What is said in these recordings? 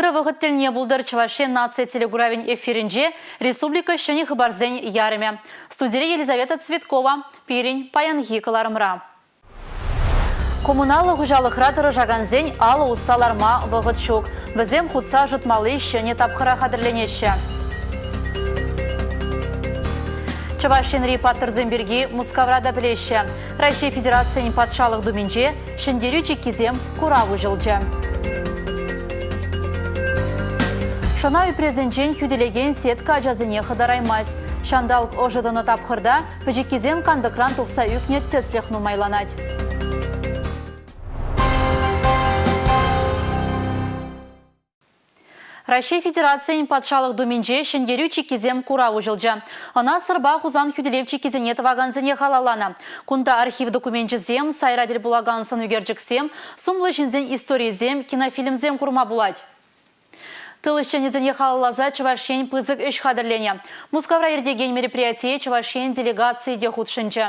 Ырӑ вӑхӑт тӗлне пултӑр Чӑваш Ен наци телекуравӗн эфирӗнче республика ҫӗнӗ хыпарсен ярӑмӗ. Студире Елизавета Цветкова пирӗн паянхи кӑларӑмра. Коммуналлӑ хуҫалӑхра тӑрӑшакансен алӑ усса ларма вӑхӑт ҫук. Вӗсем хутса ӑшӑтмалли ҫӗнӗ тапхӑра хатӗрленеҫҫӗ. Чӑваш Енри паттӑрсем пирки Мускавра та пӗлеҫҫӗ. Раҫҫей Федерацийӗн Патшалӑх Думинче Ҫӗнтерӳ чиккисем курав уҫӑлчӗ. Шӑна ӳпресенчен хӳтӗлекен сетка ачасене хӑтараймасть. Ҫанталӑк ӑшӑ тӑнӑ тапхӑрта пӗчӗккисем кантӑкран тухса ӳкнӗ тӗслӗх нумайланать. Раҫҫей Федерацийӗн Патшалӑх Думинче Ҫӗнтерӳ чиккисем курав уҫӑлчӗ. Ӑна Сӑрпа Хусан хӳтӗлев чиккисене тӑвакансене халалланӑ. Кунта архив докуменчӗсем, сайра тӗл пулакан сӑнӳкерчӗксем, сумлӑ ҫынсен историйӗсем, кинофильмсем курма пулать. Тыл ӗҫченӗсене халалласа Чӑваш Ен пысӑк ӗҫ хатӗрленӗ. Мускавра иртекен мероприятие Чӑваш Ен делегацийӗ те хутшӑнчӗ.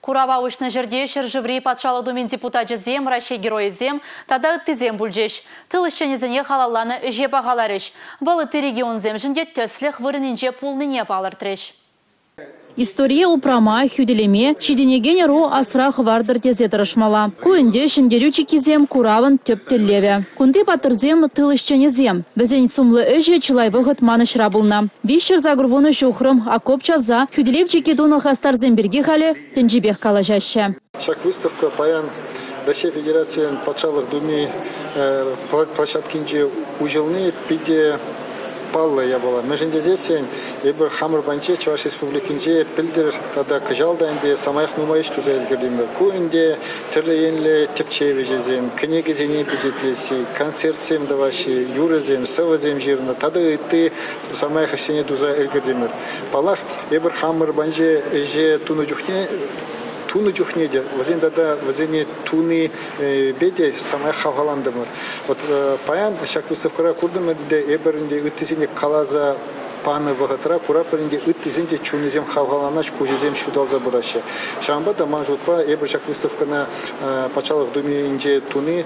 Курава уҫнӑ ҫӗрте ҫӗршыври Патшалӑх Думин депутачӗсем, Раҫҫей Геройӗсем тата ыттисем пулчӗҫ. Тыл ӗҫченӗсене халалланӑ ӗҫе пахаларӗҫ. Вӑл ытти регионсемшӗн те тӗслӗх вырӑнӗнче пулнине палӑртрӗҫ. Историе упрама, хӳтӗлеме, ҫитӗнекен ӑру асра хӑвартӑр тесе тӑрӑшмалла. Ку ӗнтӗ Ҫӗнтерӳ чиккисем куравӑн тӗп тӗллевӗ. Кунти паттӑрсем – тыл ӗҫченӗсем. Вӗсен сумлӑ ӗҫӗ чылай вӑхӑт манӑҫра пулнӑ. 380 ҫухрӑм окоп чавса хӳтӗлев чикки тунӑ хастарсем пирки халӗ тӗнчипех калаҫаҫҫӗ. Ҫак выставка паян Раҫҫей Федерацийӗн Патшалӑх Думи площадкинче уҫӑлни питӗ паллӑ япала. Мӗншӗн тесессӗн эпир хамӑр патӗнче Чӑваш Республикинче пӗлтӗр тата кӑҫал та ӗнтӗ самаях нумай ӗҫ туса ӗлкӗртӗмӗр. Ку ӗнтӗ тӗрлӗ енлӗ тӗпчев ӗҫӗсем, кӗнекесене пичетлесси, концертсем тӑваҫҫӗ, юрӑсем, сӑвӑсем ҫырнӑ тата ытти самаях ӗҫсене туса ӗлкӗртӗмӗр. Паллах, эпир хамӑр патӗнче ӗҫе тунӑ чухне тунӑ чухне те вӗсен тата вӗсене тунипе те самаях хавхалантӑмӑр. Вот паян ҫак выставкӑра куртӑмӑр ӗнтӗ, эпир ӗнтӗ ыттисене каласа панӑ вӑхӑтра куратпӑр ӗнтӗ ыттисен те чунӗсем хавхаланаҫ, куҫӗсем ҫуталса пыраҫҫӗ. Ҫавӑнпа та ман шутпа эпир ҫак выставкӑна Патшалӑх Думинче туни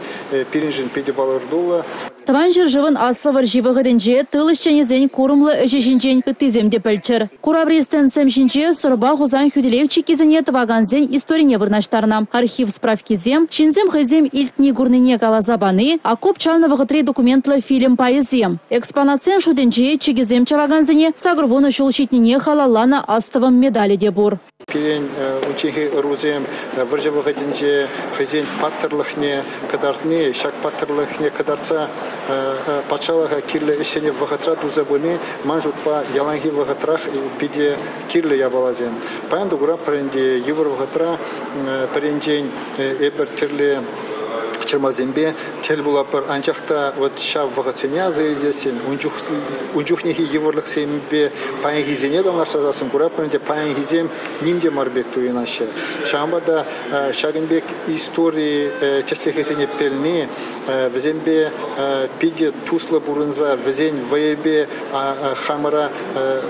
пирӗншӗн питӗ палӑртуллӑ. Тӑван ҫӗршывӑн Аслӑ вӑрҫи вӑхӑтӗнче тыл ӗҫченӗсен курӑмлӑ ӗҫӗ ҫинчен ыттисем те пӗлччӗр. Кураври стендсем ҫинче Сӑрпа Хусан хӳтӗлев чиккисене тӑвакансен историне вырнаҫтарнӑ. Архив справкисем, ҫынсем хӑйсем илтни-курнине каласа пани, окоп чавнӑ вӑхӑтри документлӑ фильм пайӗсем. Экспонатсен шутӗнче чикӗсем чавакансене 80 ҫул ҫитнине халалланӑ астӑвӑм медалӗ те пур. Пирӗн унчченхи ӑрусем вӑрҫӑ вӑхӑтӗнче хӑйсен паттӑрлӑхне кӑтартни, ҫак паттӑрлӑхне кӑтартса патшалӑха кирлӗ ӗҫсене вӑхӑтра туса пыни, ман шутпа, яланхи вӑхӑтрах питӗ кирлӗ япаласем. Паян та куратпӑр ӗнтӗ, йывӑр вӑхӑтра пӗринчен эпир тӗрлӗ чӑрмавсемпе тӗл пулатпӑр, анчах та вот ҫав вӑхӑтсене аса илсессӗн, ун чухнехи йывӑрлӑхсемпе паянхисене танлаштарсассӑн куратпӑр ӗнтӗ, паянхисем ним те мар пек туйӑнаҫҫӗ. Ҫавӑнпа та ҫакӑн пек истори тӗслӗхӗсене пӗлни, вӗсемпе питӗ туслӑ пурӑнса, вӗсен вӑйӗпе хамӑра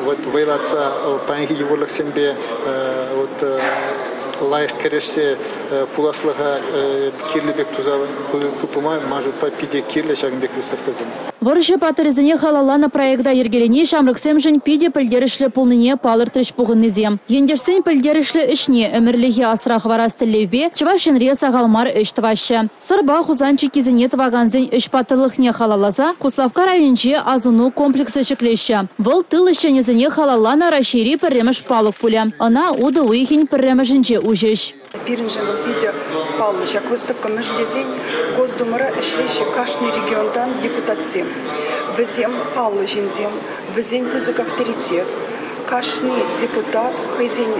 вот вӑйлатса паянхи йывӑрлӑхсемпе вот лайӑх кӗрешсе пуласлӑха кирлӗ пек туса пыма ман шутпа питӗ кирлӗ ҫакӑн пек выставкӑсем. Вӑрҫӑ паттӑрӗсене халалланӑ проекта йӗркелени ҫамрӑксемшӗн питӗ пӗлтерӗшлӗ пулнине палӑртрӗҫ пухӑннисем. Ентешсен пӗлтерӗшлӗ ӗҫне ӗмӗрлӗхе асра хӑварас тӗллевпе Чӑваш Енре сахал мар ӗҫ тӑваҫҫӗ. Сӑрпа Хусан чиккисене тӑвакансен ӗҫ паттӑрлӑхне халалласа Куславкка районӗнче асӑну комплексӗ ҫӗклеҫҫӗ. Вӑл тыл ӗҫченӗсене халалланӑ Раҫҫейри пӗрремӗш палӑк пулӗ. Ӑна утӑ уйӑхӗн пӗрремӗшӗнче уҫӗҫ. Пирӗншӗн вӑл питӗ паллӑ ҫак выставка, мӗншӗн тесен Госдумӑра ӗҫлеҫҫӗ кашни регионтан депутатсем. Вӗсем паллӑ ҫынсем, вӗсен пысӑк авторитет. Кашни депутат хӑйсен,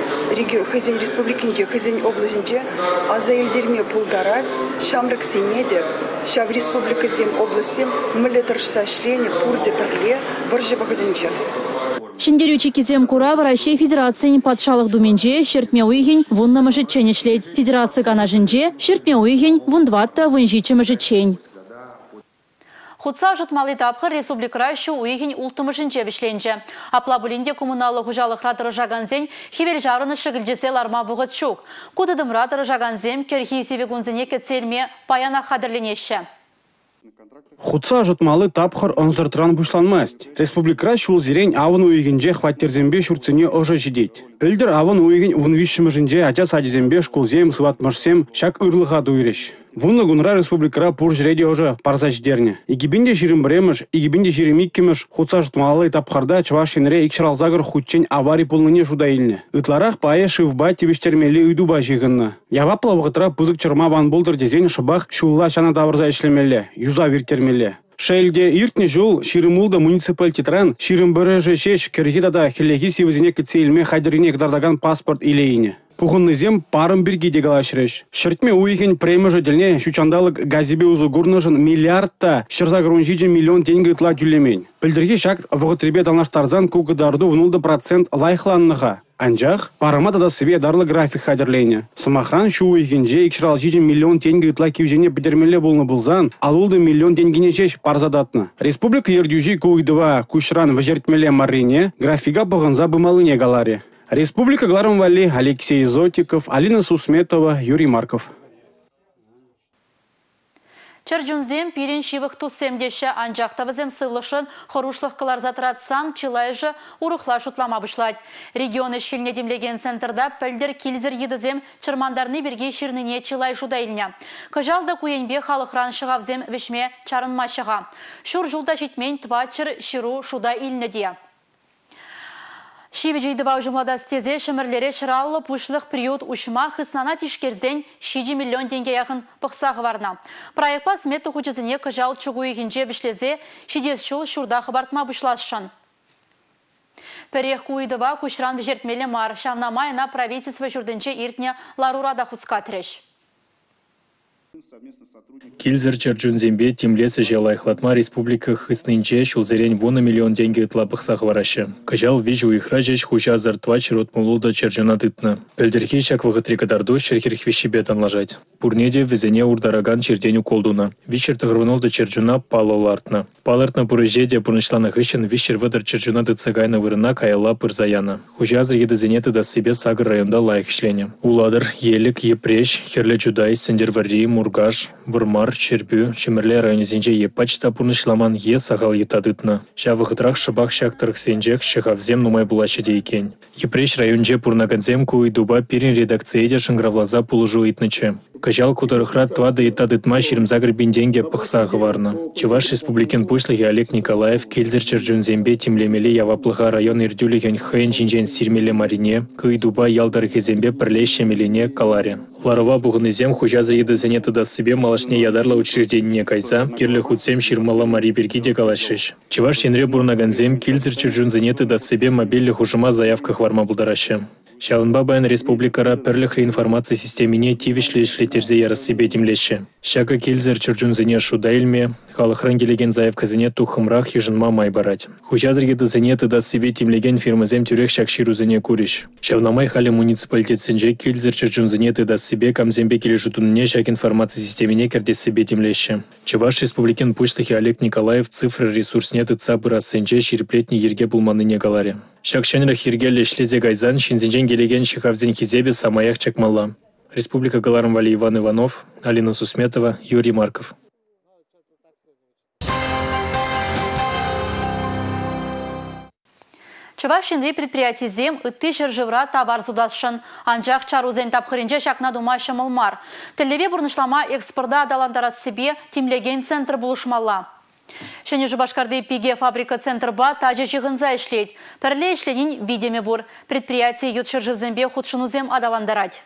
хӑйсен республикинче, хӑйсен облаҫӗнче аса илтерме пултарать ҫамрӑксене те ҫав республикӑсем, облаҫсем мӗнле тӑрӑшса ӗҫленӗ пурте пӗрле вӑрҫӑ вӑхӑтӗнче. Ҫӗнтерӳ чиккисем курав Раҫҫей Федерацийӗн Патшалӑх Думинче ҫӗртме уйӑхӗн вуннӑмӗшӗччен ӗҫлет. Федераци Канашӗнче ҫӗртме уйӑхӗн 14-17-мӗшӗччен. Хутса ӑшӑтмалли тапхӑр республикӑра ҫу уйӑхӗн улттӑмӗшӗнче вӗҫленчӗ. Апла пулин те коммуналлӑ хуҫалӑхра тӑрӑшакансен хӗвелҫаврӑнӑш шӗкӗлчесе ларма вӑхӑт ҫук. Ку тытӑмра тӑрӑшакансем кӗрхи сивӗ кунсене кӗтсе илме паянах хатӗрленеҫҫӗ. Хутса ӑшӑтмалли тапхӑр ӑнсӑртран пуҫланмасть. Республикӑра ҫулсерен авӑн уйӑхӗнче хваттерсемпе ҫуртсене ӑшӑ ҫитет. Пӗлтӗр авӑн уйӑхӗн 13-мӗшӗнче ача сачӗсемпе шкулсем, сыватмӑшсем ҫак ырлӑха туйрӗҫ. 10 кунра республикӑра пур ҫӗре те ӑшӑ парса ҫитернӗ. 2021-2022 хутса ӑшӑтмалли тапхӑрта Чӑваш Енре 258 хутчен авари пулнине шута илнӗ. Ытларах пайӗ шывпа тивӗҫтермелли ыйтупа ҫыхӑннӑ. Яваплӑ вӑхӑтра пысӑк чӑрмав ан пултӑр тесен шӑпах ҫулла ҫанӑ тавӑрса ӗҫлемелле, юсав ирттермелле. Шел те, иртнӗ ҫул 26 муниципалитетран 21-шӗ ҫеҫ кӗрхи тата хӗллехи сивӗсене кӗтсе илме хатӗррине кӑтартакан паспорт илейнӗ. Пухӑннисем парӑм пирки те калаҫрӗҫ. Ҫӗртме уйӑхӗн 1-мӗшӗ тӗлне ҫут ҫанталӑк газӗпе усӑ курнӑшӑн миллиард та 187 миллион тенкӗ ытла тӳлемен. Пӗлтӗрхи ҫак вӑхӑтрипе танлаштарсан ку кӑтарту 16% лайӑхланнӑ-ха. Анчах парӑма татассипе ятарлӑ график хатӗрленӗ. Сӑмахран, ҫу уйӑхӗнче 267 миллион тенкӗ ытла кивҫене пӗтермелле пулнӑ пулсан, 56 миллион тенкине ҫеҫ парса татнӑ. Республика ертӳҫи ку ыйтӑва куҫран вӗҫертмелле маррине, графика пӑхӑнса пымаллине каларӗ. Республика кӑларӑм валли Алексей Зотиков, Алина Сусметова, Юрий Марков. Чӗрчунсем пирӗн ҫывӑх туссем теҫҫӗ, анчах та вӗсем сывлӑхшӑн хӑрушлӑх кӑларса тӑратсан чылайӑшӗ урӑхла шутлама пуҫлать. Регион ӗҫ-хӗлне тимлекен центрта пӗлтӗр килсӗр йытӑсем чӑрмантарни пирки ҫырнине чылай шута илнӗ. Кӑҫал та ку енпе халӑхран ҫӑхавсем вӗҫме чарӑнмаҫҫӗ-ха. Ҫур ҫул та ҫитмен 400 ҫыру шута илнӗ те. Ҫивӗч ыйтӑва уҫӑмлатас тесе Ҫӗмӗрлере ҫӑраллӑ пуҫлӑх приют уҫма хыснана тишкерсен 7 миллион тенке яхӑн пӑхса хӑварнӑ. Проектпа смета хучӗсене кӑҫал чӳк уйӑхӗнче вӗҫлесе ҫитес ҫул ҫурта хӑпартма пуҫласшӑн. Пӗрех ку ыйтӑва куҫран вӗҫертмелле мар. Ҫавна май ӑна правительство ҫуртӗнче иртнӗ ларура та хускатрӗҫ. Килсӗр чӗрчунсемпе тимлес ӗҫе лайӑхлатма республика хыснинче ҫулсерен 10 миллион тенкӗ ытла пӑхса хӑвараҫҫӗ. Кӑҫал 3 уйӑхра ҫеҫ хуҫасӑр 466 чӗрчуна тытнӑ. Пӗлтӗрхи ҫак вӑхӑтри кӑтарту 143-пе танлашать. Пурне те вӗсене уртаракан чиртен укол тунӑ. 396 чӗрчуна паллӑ лартнӑ. Палӑртнӑ пур ӗҫе те пурнӑҫланӑ хыҫҫӑн 330 чӗрчуна тытса кайнӑ вырӑна каялла пырса янӑ. Хуҫасӑр йытӑсене тытассипе 8 районта лайӑх ӗҫленӗ. Улатӑр, Елӗк, Йӗпреҫ, Хӗрлӗ Чутай, Сӗнтӗрвӑрри, Муркаш, Вӑрмар, Ҫӗрпӳ, Ҫӗмӗрле районӗсенче е пач та пурнӑҫламан, е сахал йытта тытнӑ. Ҫав вӑхӑтрах шӑпах ҫак тӑрӑхсенчех ҫӑхавсем нумай пулаҫҫӗ те иккен. Йӗпреҫ районӗнче пурӑнакансем ку ыйтупа пирӗн редакцие те шӑнкӑравласа пулӑшу ыйтнӑччӗ. Кӑҫал ку тӑрӑхра 4 йытта тытма 28 пин тенкӗ пӑхса хӑварнӑ. Чӑваш Республикин Пуҫлӑхӗ Олег Николаев килсӗр чӗрчунсемпе тимлемелли яваплӑха район ертӳлӗхӗн хӑйӗн ҫинчен сирмелле маррине, ку ыйтупа ял тӑрӑхӗсемпе пӗрле ӗҫлемеллине каларӗ. Ларӑва пухӑннисем хуҫасӑр йытӑсене тытассипе малашне ятарлӑ учрежденине кайса кирлӗ хутсем ҫырмалла марри пирки те калаҫрӗҫ. Чӑваш Енре пурӑнакансем килсӗр чӗрчунсене тытассипе мобильлӗ хушӑма заявка хӑварма пултараҫҫӗ. Ҫавӑнпа паян республикӑра пӗрлӗхлӗ информаци системине тивӗҫлӗ ӗҫлеттерсе ярассипе тимлеҫҫӗ. Ҫакӑ килсӗр чӗрчунсене шута илме, халӑхран килекен заявкӑсене туххӑмрах йышӑнма май парать. Хуҫасӑр йытӑсене тытассипе тимлекен фирмӑсем тӳрех ҫак ҫырусене курӗҫ. Ҫавна май халӗ муниципалитетсенче килсӗр чӗрчунсене тытассипе камсемпе килӗшӳ тунине ҫак информаци системине кӗртессипе тимлеҫҫӗ. Чӑваш Республикин Пуҫлӑхӗ Олег Николаев цифра ресурсне тытса пырассинче ҫирӗплетнӗ йӗрке пулманнине каларӗ. Ҫак ҫӗнӗлӗх йӗркеллӗ ӗҫлесе кайсан ҫынсенчен килекен ҫӑхавсен хисепӗ самаях чакмалла. Республика кӑларӑм валли Иван Иванов, Алина Сусметова, Юрий Марков. Чӑваш Енри предприятисем ытти ҫӗршывра тавар сутасшӑн. Анчах чарусен тапхӑрӗнче ҫакна тума ҫӑмӑл мар. Тӗллеве пурнӑҫлама экспорта аталантарассипе тимлекен центр пулӑшмалла. Ҫӗнӗ Шупашкарти Пике фабрика центрпа тачӑ ҫыхӑнса ӗҫлет. Пӗрле ӗҫленин витӗмӗ пур. Предприяти ют ҫӗршывсемпе хутшӑнусем аталантарать.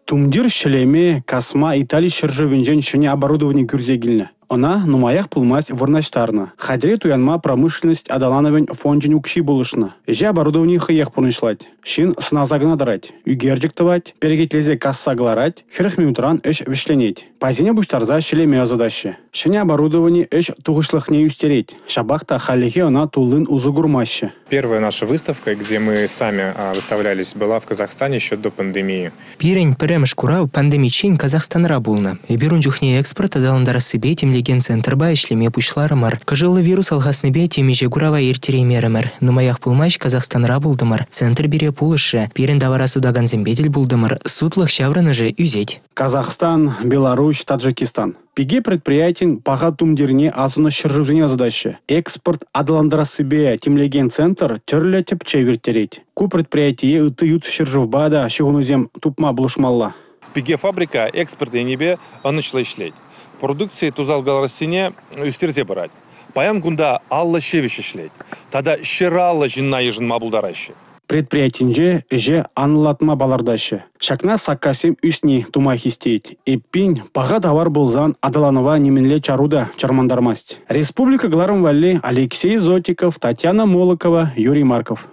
Тумтир ҫӗлеме, касма Итали ҫӗршывӗнчен ҫӗнӗ оборудовани кӳрсе килнӗ. Ӑна нумаях пулмасть вырнаҫтарнӑ. Хатӗре туянма промышленность аталанӑвӗн фончӗн укҫи пулӑшнӑ. Ӗҫе оборудовани хӑех пурнӑҫлать. Ҫын сӑнаса кӑна тӑрать. Ӳкерчӗк тӑвать, перекетлесе касса кӑларать, 40 минутран ӗҫ вӗҫленет. Пайсене пуҫтарса ҫӗлеме ӑсатаҫҫӗ. Ҫӗнӗ оборудовани ӗҫ тухӑҫлӑхне ӳстерет. Ҫапах та хальлӗхе ӑна туллин усӑ курмаҫҫӗ. Первая наша выставка, где мы сами выставлялись, была в Казахстане еще до пандемии. Пирӗн пӗрремӗш курав пандемиччен Казахстанра пулнӑ. Эпир ун чухне экспорт аталантарассипе тимлесе тимлекен центрпа ӗҫлеме пуҫларӑмӑр. Кӑшӑллӑ вирус алхаснипе темиҫе курава ирттереймерӗмӗр. Нумаях пулмасть Казахстанра пултӑмӑр. Центр пире пулӑшрӗ. Пирӗн тавара сутакансемпе тӗл пултӑмӑр. Сутлӑх ҫаврӑнӑшӗ ӳсет. Казахстан, Беларуҫ, Таджикистан. «Пике» предприятин паха тумтирне асӑннӑ ҫӗршывсене ӑсатаҫҫӗ. Экспорт аталантарассипе тимлекен центр тӗрлӗ тӗпчев ирттерет. Ку предприятие ытти ют ҫӗршывпа та ҫыхӑнусем тупма пулӑшмалла. «Пике» фабрика экспорт енӗпе ӑнӑҫлӑ ӗҫлет. Продукци туса кӑларассине ӳстерсе пырать. Паян кунта 50 ҫӗвӗҫ ӗҫлет. Тата 150 ҫынна йышӑнма пултараҫҫӗ. Предприятинче ӗҫе анлӑлатма палӑртаҫҫӗ. Ҫакна саккассем ӳсни тума хистет. Эппин, паха тавар пулсан аталанӑва нимӗнле чару та чӑрмантармасть. Республика кӑларӑм валли Алексей Зотиков, Татьяна Молокова, Юрий Марков.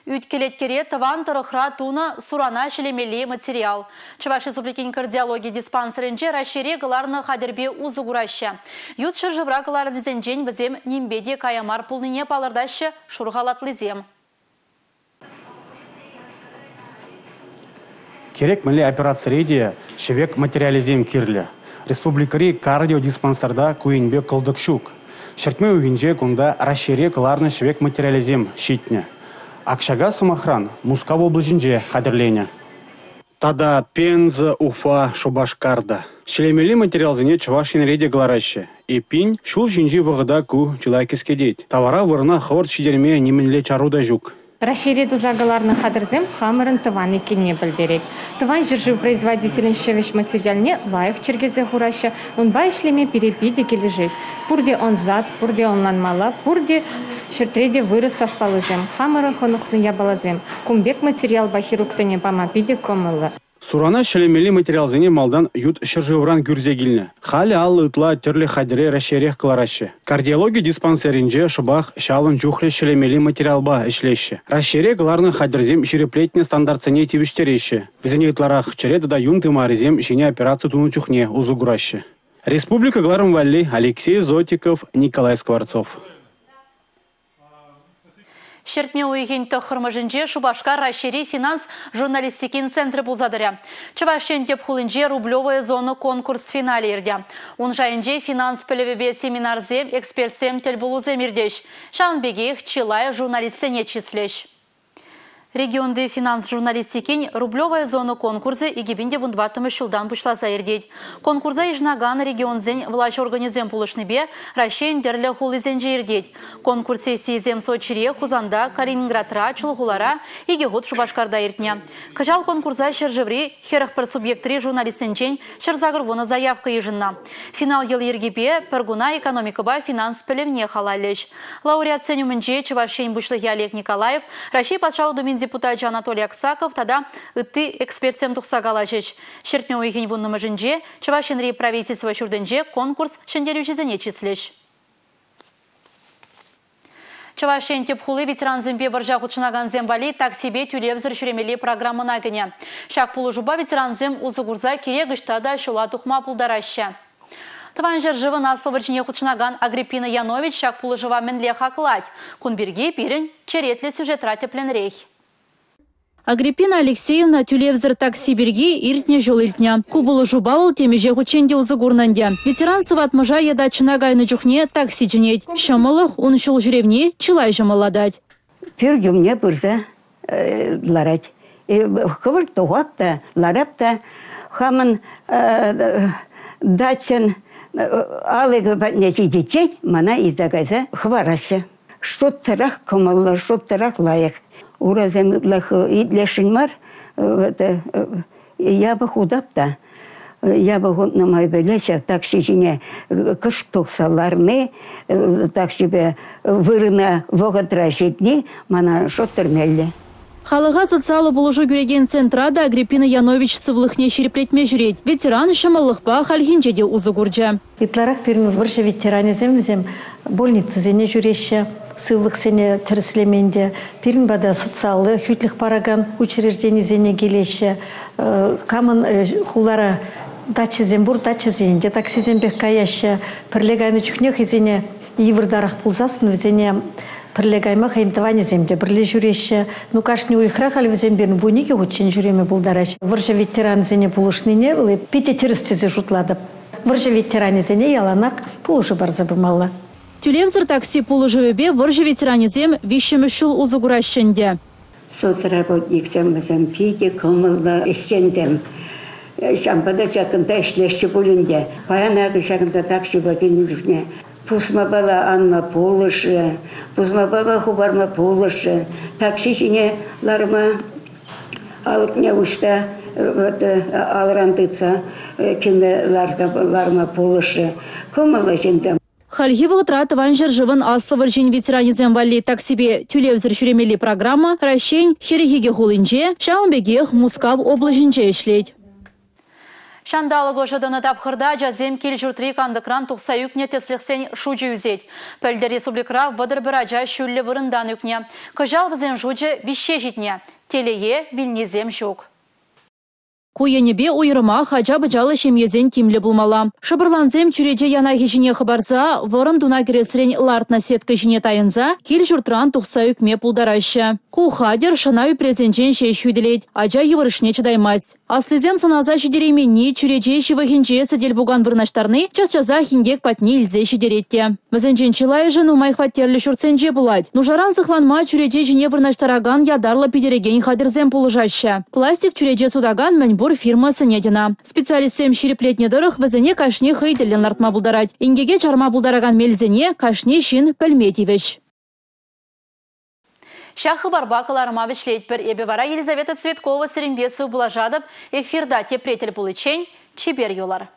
Ӳт-кӗлеткере тӑван тӑрӑхра тунӑ сурана ҫӗлемелли материал. Чӑваш Республикин кардиологи диспансерӗнче Раҫҫейре кӑларнӑ хатӗрпе усӑ кураҫҫӗ. Ют ҫӗршывра кӑларнисенчен вӗсем нимпе те кая мар пулнине палӑртаҫҫӗ шур халатлисем. Керек мӗнле операцире те шӗвек материалӗсем кирлӗ. Республикӑри кардиодиспансерта ку енпе кӑлтӑк ҫук. Ҫӗртме уйӑхӗнче кунта Раҫҫейре кӑларнӑ шӗвек материалӗсем ҫитнӗ. Ак ҫака, сӑмахран, Мускав облаҫӗнче хатӗрленӗ. Тата Пенза, Уфа, Шупашкарта. Ҫӗлемелли материалсене Чӑваш Енре те кӑлараҫҫӗ. Эппин, ҫул ҫинчи вӑхӑта ку чылай кӗскетет. Тавара вырӑна хӑвӑрт ҫитерме нимӗнле чару та ҫук. Раҫҫейре туса кӑларнӑ хатӗрсем хамӑрӑн тӑван иккенне пӗлтерет. Тӑван ҫӗршыв производителӗн ҫӗвӗҫ материалне лайӑх чӗркесе хураҫҫӗ. Унпа ӗҫлеме пире питӗ килӗшет. Пурте ансат, пурте ӑнланмалла, пурте ҫӗртре те вырӑс саспаллисем, хамӑрӑн хӑнӑхнӑ япаласем. Кун пек материалпа хирургсене пама питӗ кӑмӑллӑ. Сурана ҫӗлемелли материалсене малтан ют ҫӗршывран кӳрсе килнӗ. Халӗ 50 ытла тӗрлӗ хатӗре Раҫҫейрех кӑлараҫҫӗ. Кардиологи диспансерӗнче шӑпах ҫавӑн чухлӗ ҫӗлемелли материалпа ӗҫлеҫҫӗ. Раҫҫейре кӑларнӑ хатӗрсем ҫирӗплетнӗ стандартсене тивӗҫтереҫҫӗ. Вӗсене ытларах чӗре тата юн тымарӗсем ҫине операци тунӑ чухне усӑ кураҫҫӗ. Республика кӑларӑм валли Алексей Зотиков, Николай Скворцов. Ҫӗртме уйӑхӗн тӑххӑрмӗшӗнче Шупашкар Раҫҫейри финанс журналистикин центрӗ пулса тӑрӗ. Чӑваш Ен тӗп хулинче «Рублевая зона» конкурс финалӗ иртӗ. Ун шайӗнче финанс пӗлӗвӗпе семинарсем, экспертсем тӗлпулусем иртӗҫ. Ҫавӑн пекех чылай журналистсене чыслӗҫ. Регионти финанс журналистикин «Рублевая зона» конкурсӗ 2014 ҫултан пуҫласа иртет. Конкурса йышӑнакан регионсен влаҫ органӗсем пулӑшнипе Раҫҫейӗн тӗрлӗ хулисенче иртет. Конкурс сессийӗсем Сочире, Хусанта, Калининградра, Чулхулара, икӗ хут Шупашкарта иртнӗ. Кӑҫал конкурса ҫӗршыври 41 субъектри журналистсенчен 180 заявка йышӑннӑ. Финал йӑли-йӗркипе пӗр куна экономикӑпа финанс пӗлӗвне халаллӗҫ. Лауреатсен умӗнче Чӑваш Ен Пуҫлӑхӗ Олег Николаев, Раҫҫей Патшалӑх Думин депутачӗ Анатолий Аксаков тата ытти экспертсем тухса калаҫӗҫ. Ҫӗртме уйӑхӗн 10-мӗшӗнче Чӑваш Енри правительство ҫуртӗнче конкурс ҫӗнтерӳҫисене чыслӗҫ. Чӑваш Ен тӗп хули ветерансемпе вӑрҫа хутшӑнакансем валли таксипе тӳлевсӗр ҫӳремелли программӑна кӗнӗ. Ҫак пулӑшупа ветерансем усӑ курса кирек ӑҫта та ҫула тухма пултараҫҫӗ. Тӑван ҫӗршывӑн Аслӑ вӑрҫине хутшӑнакан Агриппина Янович ҫак пулӑшӑва мӗнле хаклать? Кун пирки пирӗн черетлӗ сюжетра тӗплӗнрех. Агриппина Алексеевна тӳлевсӗр такси пирки иртнӗ ҫул илтнӗ. Ку пулӑшупа вӑл темиҫе хутчен те усӑ курнӑ ӗнтӗ. Ветеран сыватмӑша е дачӑна кайнӑ чухне такси чӗнет. Ҫӑмӑллӑх ун ҫул ҫӳревне чылай ҫӑмӑллатать. Пӳрт умне пырса ларать. Хӑвӑрт тухап та, ларап та хамӑн дачӑн алӑкӗ патне ҫитиччен мана илсе кайса хӑвараҫҫӗ. Шутсӑрах кӑмӑллӑ, шутсӑрах лайӑх. Урасем ытлах итлесшӗн мар, япӑх утап та. Япӑх утнӑ май пӗлеҫҫӗ, такси ҫине кӑшт тухса ларни, таксипе вырӑна вӑхӑтра ҫитни мана шутсӑр меллӗ. Халӑха социаллӑ пулӑшу кӳрекен центра та Агриппина Янович сывлӑхне ҫирӗплетме ҫӳрет. Ветеран ҫӑмӑллӑхпа хальхинче те усӑ курчӗ. Ытларах пирӗн вӑрҫӑ ветеранӗсем вӗсем больницӑсене ҫӳреҫҫӗ, сывлӑхсене тӗрӗслемен те. Пирӗн пата социаллӑ хӳтлӗх паракан учрежденисене килеҫҫӗ. Камӑн хулара дачӑсем пур, дачӑсене те таксисемпех каяҫҫӗ. Пӗрле кайнӑ чухне хӑйсене йывӑртарах пулсассӑн вӗсене пӗрле кайма хӑйӗн тӑванӗсем те пӗрле ҫӳреҫҫӗ. Ну, кашни уйӑхра халь вӗсем пирӗн 12 хутчен ҫӳреме пултараҫҫӗ. Вӑрҫӑ ветеранӗсене пулӑшнине вӑл питӗ тӗрӗс тесе шутлатӑп. Вӑрҫӑ ветеранӗсене яланах пулӑшу парса пымалла. Тӳлевсӗр такси пулӑшӑвӗпе вӑрҫӑ ветеранӗсем 3-мӗш ҫул усӑ кураҫҫӗ ӗнтӗ. Соцработниксем вӗсем питӗ кӑмӑллӑ ӗҫченсем. Ҫавӑнпа та ҫакӑнта ӗҫлеҫҫӗ пулин те. Паян акӑ ҫакӑнта таксипа килнӗ чухне пусмапала анма пулӑшрӗ, пусмапала хупарма пулӑшрӗ. Такси ҫине ларма алӑкне уҫса, алран тытса кӗме ларма пулӑшрӗ. Кӑмӑллӑ ҫынсем. Хальхи вӑхӑтра Тӑван ҫӗршывӑн Аслӑ вӑрҫин ветеранӗсем валли таксипе тӳлевсӗр ҫӳремелли программа Раҫҫейӗн 42 хулинче, ҫавӑн пекех Мускав облаҫӗнче ӗҫлет. Ҫанталӑк ӑшӑ тӑнӑ тапхӑрта ачасем кил-ҫуртри кантӑкран тухса ӳкнӗ тӗслӗхсен шучӗ ӳсет. Пӗлтӗр республикӑра 31 ача ҫӳллӗ вырӑнтан ӳкнӗ. Кӑҫал вӗсен шучӗ 3-ҫе ҫитнӗ. Телее, вилнисем ҫук. Ку енӗпе уйрӑмах ача-пӑчаллӑ ҫемьесен тимлӗ пулмалла. Шӑпӑрлансем чӳрече янахӗ ҫине хӑпарса, вӑрӑм туна кӗресрен лартнӑ сетка ҫине тайӑнса кил-ҫуртран тухса ӳкме пултараҫҫӗ. Ку хатӗр шӑна ӳпресенчен ҫеҫ хӳтӗлет, ача йывӑрӑшне чӑтаймасть. Аслисем сӑнаса ҫитерейменни, чӳрече ҫывӑхӗнче сӗтел-пукан вырнаҫтарни час-часах инкек патне илсе ҫитерет те. Вӗсенчен чылайӑшӗ нумай хваттерлӗ ҫуртсенче пулать. Нушаран сыхланма чӳрече ҫине вырнаҫтаракан ятарлӑ питӗрекен хатӗрсем пулӑшаҫҫӗ. Пластик чӳрече сутакан мӗнпур фирма сӗнет ӑна. Специалистсем ҫирӗплетнӗ тӑрӑх вӗсене кашни хӑй тӗллӗн лартма пултарать. Инкеке чарма пултаракан мелсене кашни ҫын пӗлме тивӗҫ. Ҫак хыпарпа кӑларӑма вӗҫлетпӗр. Эпӗ вара Елизавета Цветкова сирӗнпе сывпуллашатӑп. Эфирта тепре тӗл пуличчен чипер юлӑр.